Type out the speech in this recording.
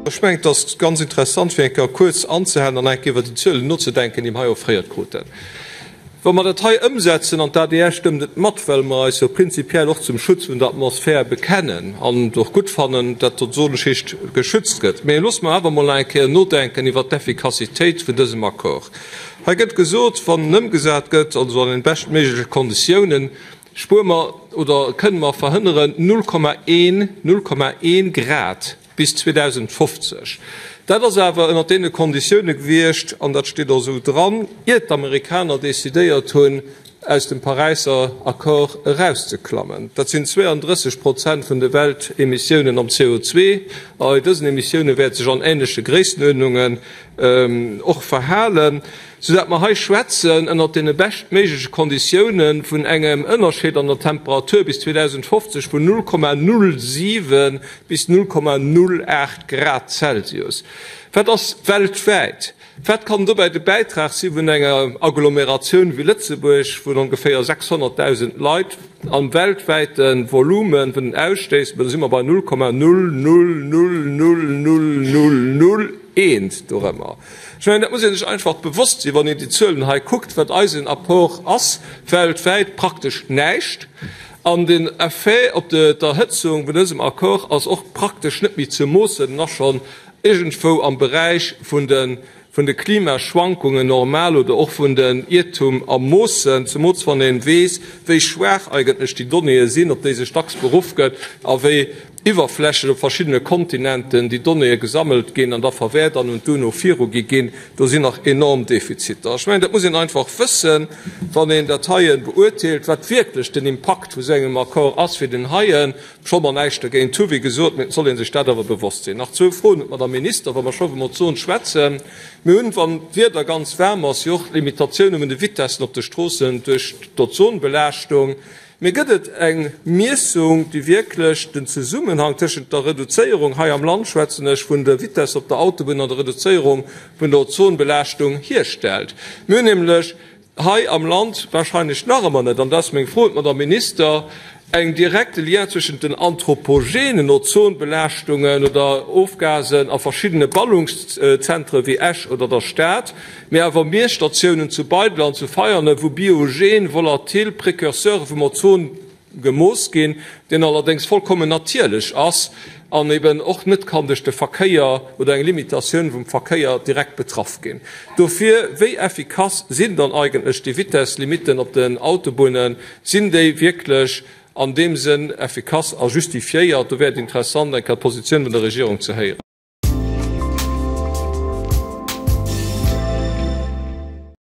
Ech mengen, et ass ganz interessant, fir eng Kéier kuerz anzehalen an eng Kéier iwwer déi Zuelen nozedenken, déi mer hei offréiert kruten. Wa mer dat hei ëmsetzen, an d'ADR stëmmt et mat, well mer eis jo prinzipiell och zum Schutz vun der Atmosphär bekennen an et och gutt fannen, datt d'Ozonschicht geschützt gëtt, mä loosse mer awer emol nach eng Kéier nodenken iwwert d'Effikassitéit vun dësem Accord. Hei gëtt gesot, wann en ëmgesat gëtt, also an den beschtméigleche Konditiounen, spuere mer oder kënne mer verhënneren 0,1, 0,1 Grad Bis 2050. Dat ass awer ënner deene Konditioune gewiescht, an dat steet och esou dran, iert d'Amerikaner decidéiert hunn, aus dem Paräisser Accord erauszeklammen. Dat sinn 32 Prozent vun de Weltemissiounen am CO2. A bei dësen Emissioune wäert sech an änleche Gréisstenuerdnungen och verhalen, soudatt mer hei schwätzen ënnert deene beschtméigleche Konditioune vun engem Ënnerscheed an der Temperatur bis 2050 vun 0,07 bis 0,08 Grad Celsius. Wat ass weltwäit? Wat kann dobäi de Bäitrag si vun enger Agglomeratioun wéi Lëtzebuerg vun ongeféier 600.000 Leit am weltwäite Volume vun den Ausstéiss? Do si mer bei 0,000000001 dorëmmer. Ech mengen, dat muss ee sech einfach bewosst sinn, wann een déi Zuelen hei kuckt, wat eisen Apport ass weltwäit, praktesch näischt. An den Effet op d'Erhëtzung vun dësem Accord ass och praktesch net méi ze moossen. En ass schonn iergendwou am Beräich vun de vun de Klimaschwankungen normal oder och vun den Iertum a Moossen, zemools wann ee weess, wéi schwaach eigentlech déi Donnéeë sinn, op déi sech dacks beruff gëtt, a wéi iwwerflächlech op verschiddene Kontinenten déi Donnéeë gesammelt ginn an da verwäert an un d'UNO virugi ginn. Do sinn nach enorm Defiziter. Ech mengen, dat muss een einfach wëssen, wann een dat heie beurteelt, wat wierklech den Impakt vu sou engem Accord ass fir den heien. Scho mer näischt dergéint hu, wéi gesot, mee et soll ee sech dat awer bewosst sinn. Nach zwou Froen un d'Madame Minister, wa mer scho vum Ozon schwätzen. Mir hunn, wann d'Wieder ganz waarm ass, jo och Limitatioune vun de Vitessen op de Stroossen duerch d'Ozonbelaaschtung. Mee gëtt et eng Miessung, déi wierklech den Zesummenhang tëschent der Reduzéierung, hei am Land schwätzen ech vun der Vitesse op der Autobunn, an der Reduzéierung vun der Ozonbelaaschtung hierstellt? Mir hunn nämlech hei am Land wahrscheinlech nach ëmmer net, an dat ass meng Fro un d'Madame Minister, eng direkte Lien zwëschent den anthropogenen Ozonbelaaschtungen oder Ofgasen a verschiddene Ballungszentren wéi Esch oder der Stad, mee awer Miesstatiounen zu Beidel an zu Veianen, wou biogen, volatil Précurseure vum Ozon gemooss ginn, deen allerdéngs vollkommen natierlech ass an eben och net kann duerch de Verkéier oder eng Limitatioun vum Verkéier direkt betraff ginn. Dofir, wéi effikass sinn dann eigentlech déi Vitesslimitten op den Autobunnen? Sinn déi wierklech an deem Sënn effikass a justifiéiert? Do wär et interessant, eng Kéier d'Positioun vun der Regierung ze héieren.